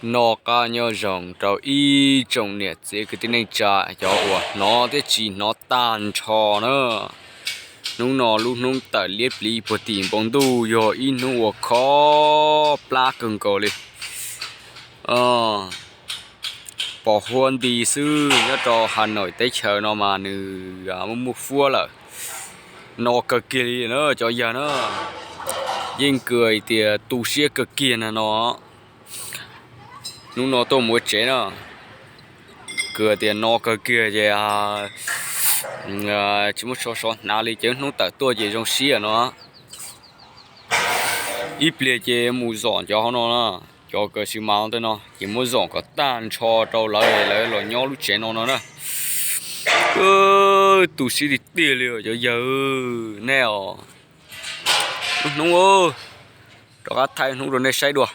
Noj qab nyob zoo rau ib tsoom niam txiv kwv tij neej tsa cov uas hnov thiab tsis hnov tag nrho na. Hnub no lub hnub tawm liab pliv puag tim npoo ntuj yog ib hnub uas khov plab kawg nkaus li. Pos huab nti xwb nyob rau Hà Nội teb chaws no mas nws muaj muaj fuab lawm. No kawg kiag li na cov yawg na. Yeej kws tias tu siab kawg kiag na no. Hnub no tuaj mus ua tsev na, kws tias no kawg kiag ces tsis muaj tsho sov hnav li ces hnub tawm tuaj ces zoo siab no. Ib pliag ces mus zom cov hauv no na, cov kws xi mas ntawm no ces muab zom kom tag nrho rau lawv, lawv los nyob lub tsev no no na. Tu siab tiag tiag li cov yawg, nej os. Lub hnub, rov qab thaij hnub rau nej saib dua.